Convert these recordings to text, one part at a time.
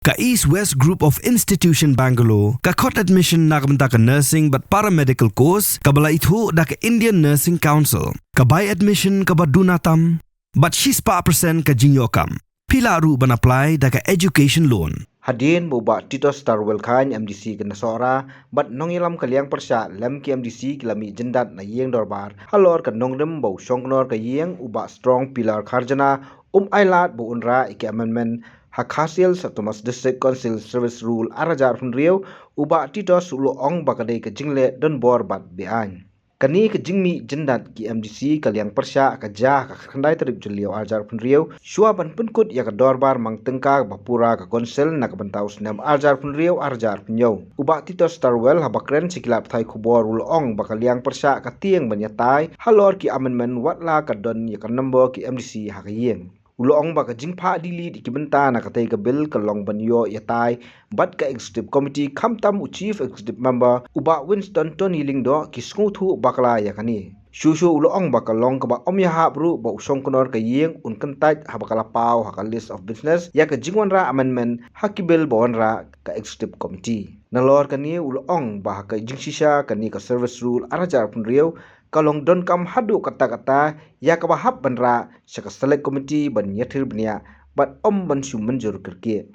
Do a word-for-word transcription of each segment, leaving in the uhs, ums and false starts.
Ka East West Group of Institution Bangalore ka khot admission na ka bynta ka nursing bad paramedical course kaba la ithuh da ka Indian Nursing Council. Ka bai admission kaba duna tam bad shispah percent ka jingïoh kam. Phi lah ruh ban apply da ka education loan. Hadien ba u Bah Titos Tarwel Chyne, M D C ka Sohra, bad nongïalam ka liang pyrshah lem ki M D C ki la mih jyndat na ïing dorbar halor ka nongrim ba u shongknor ka ïing u Bah Strong Pillar Kharjana um ailad ba un rah ïa ki amendment ha Khasi Hills Autonomous District Council Service Rule ar hajar arphew hynriew, u Bah Titos u la ong ba ka dei ka jingleh donbor bad be-aiñ. Kane ka jingmih jyndat ki M D C ka liang pyrshah ka jia ha ka khatkhyndai tarik Jylliew ar hajar arphew hynriew, shuwa ban pynkut ïa ka dorbar mang tyngka ba pura ka Council na ka bynta u snem ar hajar arphew hynriew ar hajar arphew hynñiew. U Bah Titos Tarwel haba kren sha ki lad pathai khubor u la ong ba ka liang pyrshah ka tieng ban ïatai halor ki amendment watla ka don ïa ka nombor ki M D C ha ka ïing. U la ong ba ka jingphah delete ïa ki bynta na katei ka bill ka long ban ïoh ïatai bad ka Executive Committee, khamtam u Chief Executive Member u Bah Winston Tony Lyngdoh, ki sngewthuh bakla ïa kane. Shuh shuh u la ong ba ka long kaba ym ïahap ruh ba u shongknor ka ïing un kyntait haba ka la paw ha ka list of business ïa ka jingwanrah amendment ha ki bill ba wanrah ka Executive Committee. Nalor kane u la ong ba ha ka jingshisha kane ka Service Rule ar hajar arphew hynriew ka long donkam haduh katta katta ïa kaba hap ban rah sha ka Select Committee ban ïathir bniah bad ym ban shu mynjur kyrkieh.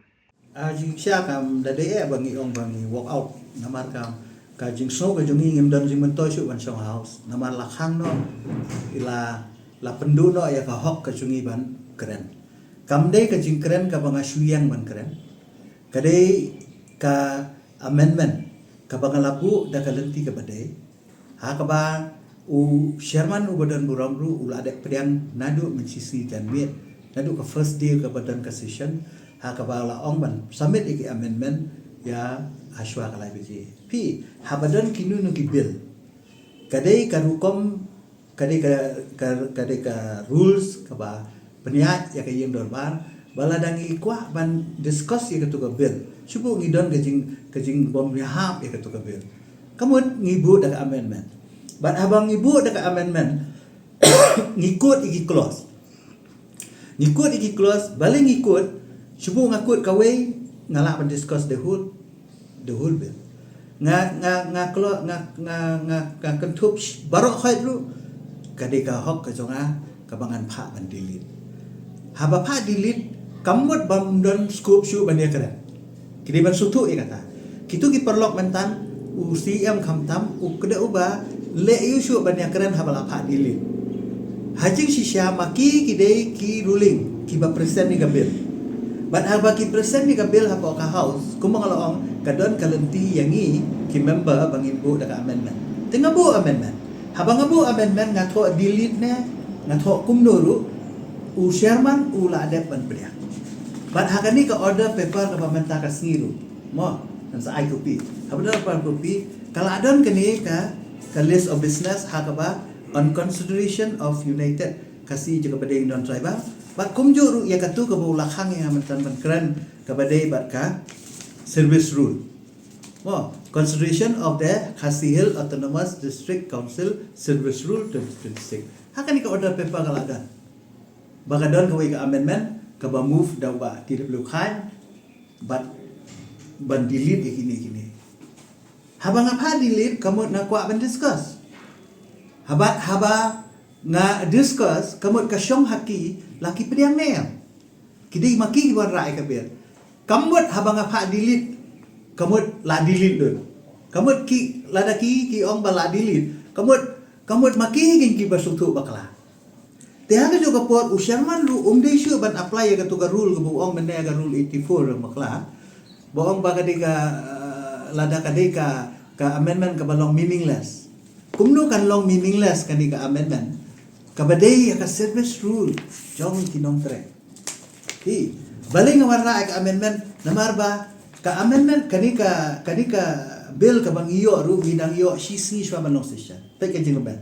Ah, jingshisha kam da dei eh ba ngi ong ba ngi walk out. Namar kam ka jingsngew ka jong ngi ngim don jingmyntoi shuh ban shong House. Namar la khang noh, la, la pynduh noh ïa ka hok ka jong ngi ban kren. Kam dei ka jingkren kaba nga shu ïeng ban kren. Ka dei ka amendment kaba nga la buh da ka lynti kaba dei. Ha kaba u chairman uba don burom ruh u la dep pdiang naduh mynshisngi janmiet, naduh ka first day kaba don ka session, ha kaba la ong ban submit ïa ki amendment ïa ha shuwa ka lai baje. Phi, haba don kino kino ki bill, ka dei ka rukom, ka dei ka, ka, ka dei ka rules kaba pynïaid ïa ka ïing dorbar ba lada ngi kwah ban discuss ïa katu ka bill, shu buh ngi don ka jing, ka jingbym ïahap ïa katu ka bill. Ka mut ngi buh da ka amendment. Bad haba ngi buh da ka amendment, ngi quote ïa ki clause. Ngi quote ïa ki clause, balei ngi quote, shu buh nga quote kawei, nga lah ban discuss the whole, the whole bill. Nga, nga, nga klo-, nga, nga, nga, nga kynthup sh-, baroh khoit ruh, ka dei ka hok ka jong nga, kaba ngan phah ban delete. Haba phah delete, kam mut bym don scope shuh ban ïakren. Ki dei ban sngewthuh ïa kata. Kito ki paralok mynta, u C M khamtam, u kdew uba leh ïa u shuh ban ïakren haba la phah delete. Ha jingshisha ma ki ki dei ki ruling, kiba present ïa ka bill. Bad haba ki present ïa ka bill hapoh ka House, kumba nga la ong, ka don ka lynti ïa ngi ki member ba ngin buh da ka amendment. Te nga buh amendment. Haba nga buh amendment nga thoh delete ne, nga thoh kumno ruh, u chairman u la dep ban pdiang. Bad ha kane ka order paper kaba mynta ka sngi ruh, mo, ngan sa ai copy. Haba order paper copy, ka la don kane ka, ka list of business ha kaba on consideration of United Khasi Jaintia Bhoi Tribal. Bad kumjuh ruh ïa katu kaba u la khang ïa nga mynta ban kren kaba dei bad ka service rule. Mo, consideration of the Khasi Hills Autonomous District Council Service Rule twenty twenty-six. Ha kane ka order paper ka la don. Ba ka don kawei ka amendment, kaba move da u Bah T W Chyne, bad ban delete ïa kine kine. Haba nga phah delete, ka mut nga kwah ban discuss. Haba, haba nga discuss, ka mut ka shong ha ki, la ki pdiang ne em. Ki dei ma ki kiba wanrah ïa ka bill. Ka mut haba nga phah delete, ka mut la delete lut. Ka mut ki, lada ki, ki ong ba la delete, ka mut, ka mut ma ki ki, kiba sngewthuh bakla. Te ha kajuh ka por u chairman ruh um dei shuh ban apply ïa katu ka rule kaba u ong mynne, ka rule eighty-four bakla. Ba ong ba ka dei ka, uh, lada ka dei ka, ka amendment kaba long meaningless. Kumno kan long meaningless kane ka amendment kaba dei ïa ka service rule jong ki nongtrei. Hi, balei nga wanrah ïa ka amendment, namar ba ka amendment kane ka, kane ka bill kaba ngi ïoh ruh ngi dang ïoh shi sngi shuwa ban long session. Peit ka jingkmen.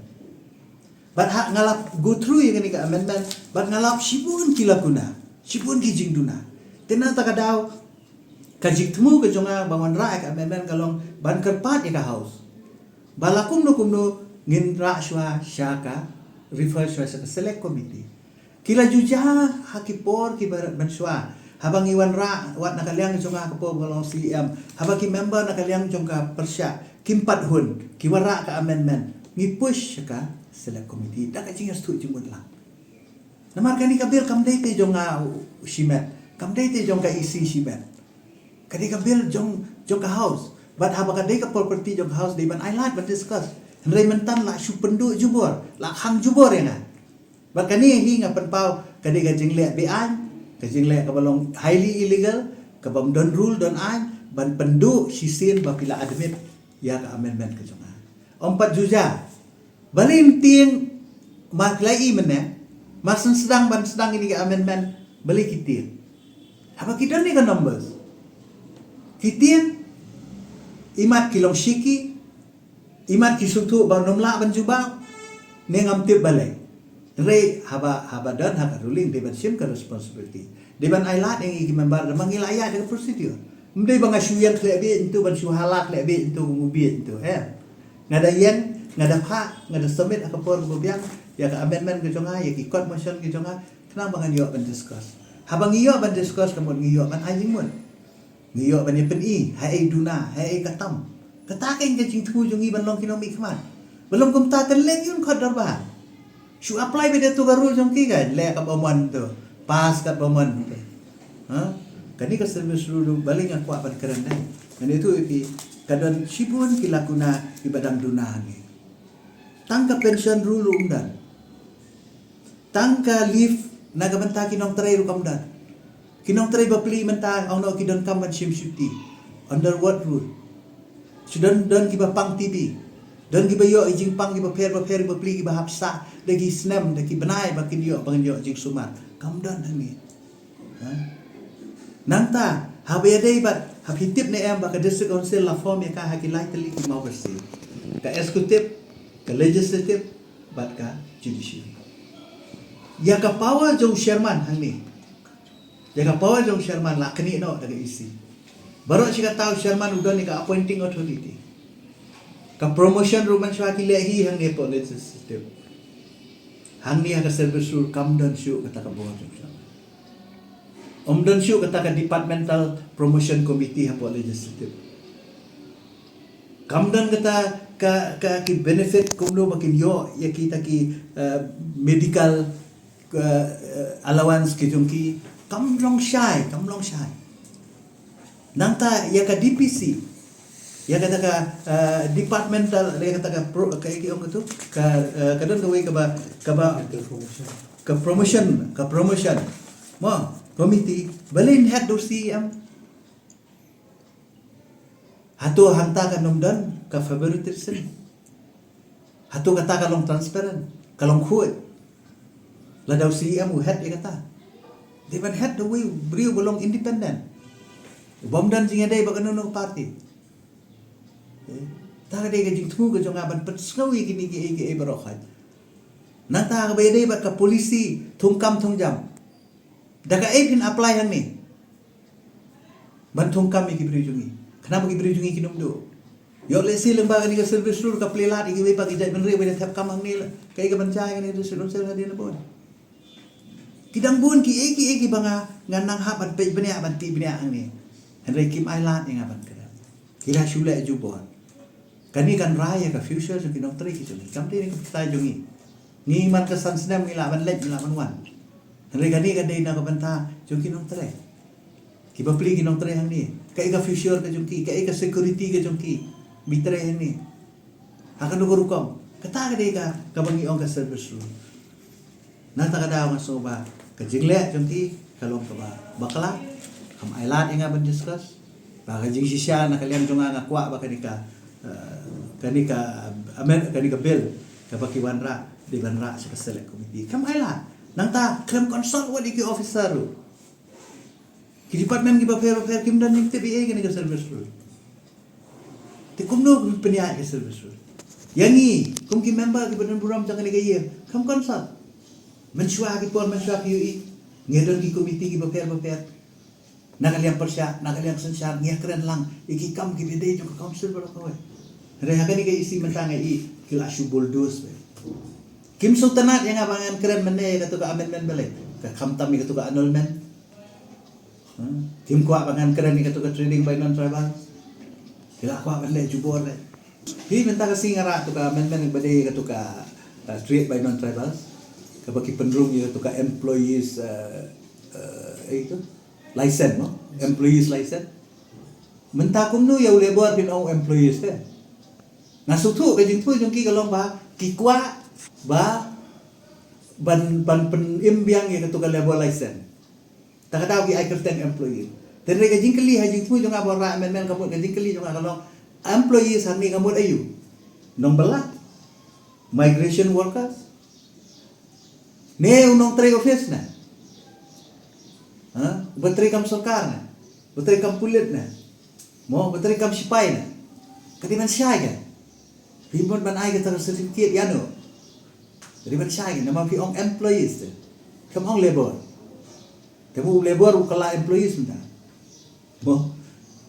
Bad ha nga la go through ïa kane ka amendment, bad nga la shibun ki lacuna, shibun ki jingduna. Te na kata ka daw, ka jingthmu ka jong nga ba wanrah ïa ka amendment ka long ban kyrpad ïa ka House. Ba la kumno kumno ngin rah shuwa sha ka, refer shuwa sha ka select committee. Ki la ju jia ha ki por kiba mynshuwa. Haba ngi wanrah wat na ka liang jong nga ka por ba nga long C E M, haba ki member na ka liang jong ka pyrshah kim pat hun, ki wanrah ka amendment, ngi push sha ka select committee da ka jingïasyllok jingmut lang. Namar kane ka bill kam dei te jong nga shimet, kam dei te jong ka E C shimet. Ka dei ka bill jong, jong ka House. Bad haba ka dei ka property jong ka House, dei ban ai lad ban discuss. Hynrei mynta la shu pynduh jubor, la khang jubor ïa nga. Bad kane hi nga pynpaw ka dei ka jingleh be-aiñ, ka jingleh kaba long highly illegal, kaba ym don rule don aiñ, ban pynduh shisien ba phi la admit ïa ka amendment ka jong nga. Ym pat ju jia. Balei ym tieng, ma phi la ïohi mynne, ma sdang ban sdang ïa kine ki amendment, balei ki tieng? Haba ki don ïa ka numbers. Ki tieng, imat ki long shaky, imat ki sngewthuh ba ngam lah ban jubab, ne ngam tip balei. Hynrei haba, haba don ha ka ruling, dei ban shim ka responsibility. Dei ban ai lad ïa ngi ki member, da ma ngi la ïaid da ka procedure. Ym dei ba nga shu ïeng khlem bieit hangto, ban shu hala khlem bieit hangto, kum u bieit hangto, eh. Nga da ïeng, nga da phah, nga da submit ha ka por kaba biang ïa ka amendment ka jong nga, ïa ki court motion ki jong nga, khnang ba ngan ïoh ban discuss. Haba ngi ïoh ban discuss, ka mut ngi ïoh ban ai jingmut. Ngi ïoh ban ïa pyni, haei duna, haei ka tam. Kata ka dei ka jingthmu jong ngi ban long ki nongmihkhmat. Ba long kumta te leh ïa u khot dorbar. Shu apply beit ïa tu ka rule jong ki, kan leh kaba mon tu. Pass kaba mon tu. Ha? Kane ka service rule ruh balei nga kwah ban kren dei. Kane tu ïa phi, ka don shibun ki lacuna kiba dang duna hangne. Tang ka pension rule ruh ym don. Tang ka leave na ka bynta ki nongtrei ruh kam don. Ki nongtrei bapli mynta, ong noh ki donkam ban shim shuti. Under what rule? Shu don, don kiba pang T B. Don kiba ïoh i jingpang kiba pher bapher, bapli, kiba hap sah da ki snem, da ki bnai ba kin ïoh, ba kin ïoh jingsumar. Kam don hangne. Ha? Nangta, haba ïadei bad, haba phi tip ne em ba ka District Council la form ïa ka ha ki lai tylli ki mawbyrsih. Ka executive, ka legislative, bad ka judiciary. Ïa ka power jong chairman hangne. Ïa ka power jong chairman la knieh noh da ka E C. Baroh shi katta u chairman u don ïa ka appointing authority. Ka promotion ruh mynshuwa ki leh hi hangne hapoh legislative. Hangne ha ka service rule kam don shuh kata ka power jong chairman. Ym don shuh kata ka departmental promotion committee hapoh legislative. Kam don kata ka, ka ki benefit kumno ba kin ïoh ïa kita ki, eh, medical, eh, allowance ki jong ki. Kam long shai, kam long shai. Nangta ïa ka D P C, ïa kata ka, eh, departmental, ïa kata ka pro, ka, ka, ong ka tu, ka, eh, ka don kawei kaba, kaba, ka promotion, ka promotion. Mo, committee, balei yn head da u C E M? Hato hangta kan ym don ka favoritism? Hato kata ka long transparent, ka long khuid? Lada u C E M u head ïa kata, dei ban head da uwei u briew ba long independent, u bym don jingïadei bad kano kano ka party. Eh, ta ka dei ka jingthmu ka jong nga ban pynsngew ïa kine kiei kiei baroh khoit. Nangta kaba ïadei bad ka policy thungkam thungjam, da kaei phin apply hangne ban thungkam ïa ki briew jong ngi, khnang ba ki briew jong ngi kin ym duh. Ïoh lehse lyngba kane ka service rule ka plie lad ïa kiwei pat ki jaitbynriew ba ïa thep kam hangne la. Kaei kaban jia ïa kane ka District Council hadien nabun? Ki dang bun kiei kiei kiba nga, nga nang hap ban peit bniah, ban tih bniah hangne. Hynrei kim ai lad ïa nga ban kren. Ki la shu leh jubor. Kane kan rai ïa ka future jong ki nongtrei ki jong ngi. Kam dei na ka bynta jong ngi. Ngi man ka san snem ngi lah ban leit, ngi lah ban wan. Hynrei kane ka dei na ka bynta jong ki nongtrei kiba plie, ki nongtrei hangne. Kaei ka future ka jong ki, kaei ka security ka jong ki ba trei hangne? Ha kano ka rukom? Kata ka dei ka, kaba ngi ong ka service rule. Nangta ka daw nga sngew ba ka jingleh jong ki ka long kaba bakla. Kam ai lad ïa nga ban discuss. Ba ka jingshisha na ka liang jong nga nga kwah ba kane ka, eh, kane ka, eh, amend, kane ka bill kaba ki wanrah, dei ban rah sha ka select committee. Kam ai lad. Nangta khlem consult wat ïa ki officer ruh. Ki department kiba pher bapher kim don jingtip ei ei ïa kane ka service rule. Te kumno kin pynïaid ka service rule? Ïa ngi kum ki member kiba don burom jong kane ka ïing, kam consult. Mynshuwa ki por, mynshuwa ki ïohi, ngi don ki committee kiba pher bapher. Na ka liang pyrshah, na ka liang synshar, ngi ïakren lang ïa ki kam kiba dei jong ka council baroh kawei. Hynrei ha kane ka E C mynta nga ïohi ki la shu bulldoze beit. Kim sngewtynnat ïa nga ba ngan kren mynne ïa kato ka amendment balei? Ka khamtam ïa kato ka annulment. Hmm. Kim kwah ba ngan kren ïa katu ka trading by non-tribal. Ki la kwah ban leh jubor leh. Hi mynta ka sngi nga rah tu ka amendment ba dei katu ka, uh, trade by non-tribal. Kaba ki pynrung ïa katu ka employees, uh, uh, eh, tu license, no? Employees license. Mynta kumno ïa u labour phin ong employees te. Nga sngewthuh ka jingthmu jong ki ka long ba ki kwah ba ban, ban pynim biang ïa katu ka labour license. Ta ka daw ki ai kyrteng employee. Te hynrei ka jingkylli ha jingthmu jong nga ba rah amendment ka mut ka jingkylli jong nga ka long employees hangne ka mut aïu? Nongbylla? Migration workers? Ne u nongtrei office ne? Ha? Uba trei kam sorkar ne? Uba trei kam pulit ne? Mo, uba trei kam sipai ne? Ka dei ban shai ka. Phi mut ban ai kata ka certificate ïano? Ka dei ban shai ka. Namar phi ong employees te. Kam ong labour. Te mo u labour u kylla employees mynta. Mo.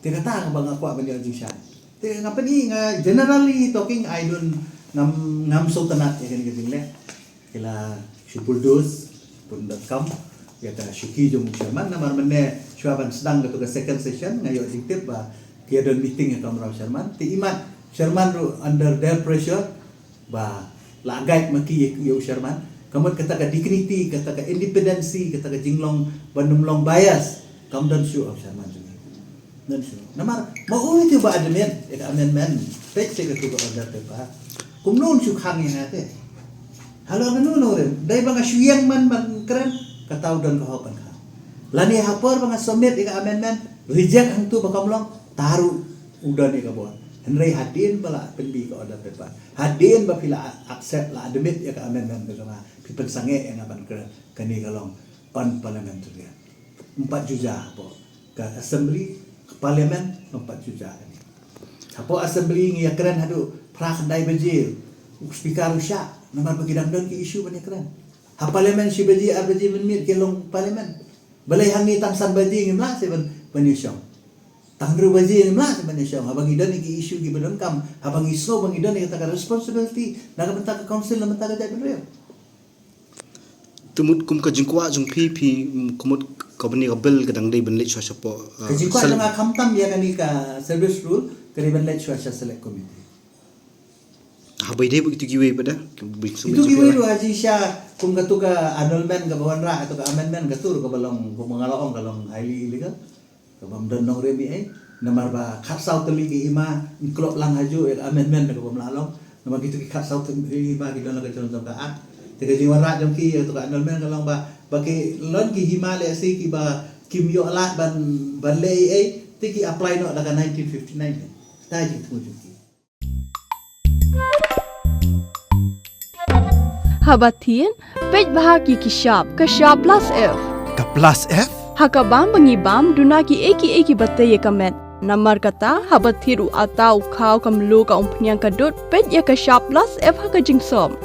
Te kata nga ba nga kwah ban ïoh jingshai. Te nga pyni nga generally talking I don't ngam, ngam sngewtynnat ïa kane ka jingleh. Ki la shu bulldoze pun dot com ïa ka shuki jong u chairman namar mynne shuwa ban sdang katu ka second session nga ïoh jingtip ba ki ïa don meeting ïa ka mraw chairman. Te imat chairman ruh under their pressure ba la guide ma ki ïa u chairman. Ka mut kata ka dignity, kata ka independency, kata ka jinglong ban ym long bias kam don shuh ha u chairman jong ngi. Don shuh. Namar ma u ïa u ba admit ïa ka amendment, peit sha katu ka order paper. Kumno un shu khang ïa nga te? Halor kano kano ruh dei ba nga shu ïeng man ban kren, kata u don ka hok ban khang. Lane ha por ba nga submit ïa ka amendment, reject hangtu ba kam long, ta ruh u don ïa ka bor. Hynrei hadien ba la pynbih ka order paper, hadien ba phi la accept, la admit ïa ka amendment ka jong nga, phi pynsangeh ïa nga ban kren. Kane ka long unparliamentary. Ym pat ju jia hapoh ka assembly, ka parliament, ym pat ju jia kane. Hapoh assembly ngi ïa kren haduh phra khyndai baje, u speaker u shah namar ba ki dang don ki issue ban ïa kren. Ha parliament shi baje ar baje mynmiet ki long parliament. Balei hangne tang san baje ngim lah shuh ban, ban ïa shong. Tang hynriew baje ngim lah shuh ban ïa shong. Haba ngi don ki issue kiba donkam, haba ngi sngew ba ngi don ïa kata ka responsibility na ka bynta ka council, na ka bynta ka jaitbynriew. Te mut kum ka jingkwah jong phi, phi, mm, ka mut kane ka bill ka dang dei ban leit shuwa shapoh, uh, ka jingkwah jong nga khamtam ïa kane ka service rule ka dei ban leit shuwa sha select committee. Haba ïadei bad kitu kiwei pat da? Kitu kiwei ruh ha jingshisha kum katu ka annulment kaba wanrah, katu ka amendment katu ruh kaba long, kum nga la ong, ka long highly illegal. Kaba ym don nongrim ei ei. Namar ba khatsaw tylli ki hima, nklop lang hajuh ïa ka amendment kaba ym lah long. Namar kitu ki khatsaw tylli ki hima ki don la ka jong jong ka act. Te ka jingwanrah jong ki ïa katu ka annulment ka long ba, ba ki lon ki hima lehse kiba kim ïoh lad ban, ban leh ei ei. Te ki apply noh da ka nineteen fifty-nine. Kata jingthmu jong ki. Haba thied, peit bha ki ki shap, ka shap plus F. Ka plus F? Ha ka bam ba ngi bam, duna ki ei ki ei kiba tei ïa ka met. Namar kata, haba thied u atta u khaw ka mluh ka umphniang ka dud, peit ïa ka shap plus F ha ka jingsop.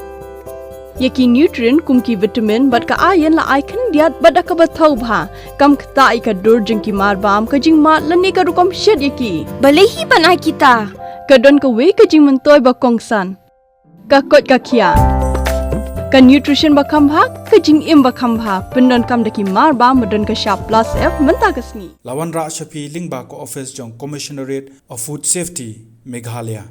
Ïa ki nutrient kum ki vitamin bad ka iron la ai khyndiat bad da kaba thaw bha. Kam ktah ïa ka dur jong ki mar bam, ka jingmad lane ka rukom shet ïa ki. Balei hi ban ai kita? Ka don kawei ka jingmyntoi ba kongsan. Ka koit ka khiah. Ka nutrition ba kham bha, ka jingim ba kham bha. Pyndonkam da ki mar bam ba don ka shap plus F mynta ka sngi. La wanrah sha phi lyngba ka office jong Commissionerate of Food Safety, Meghalaya.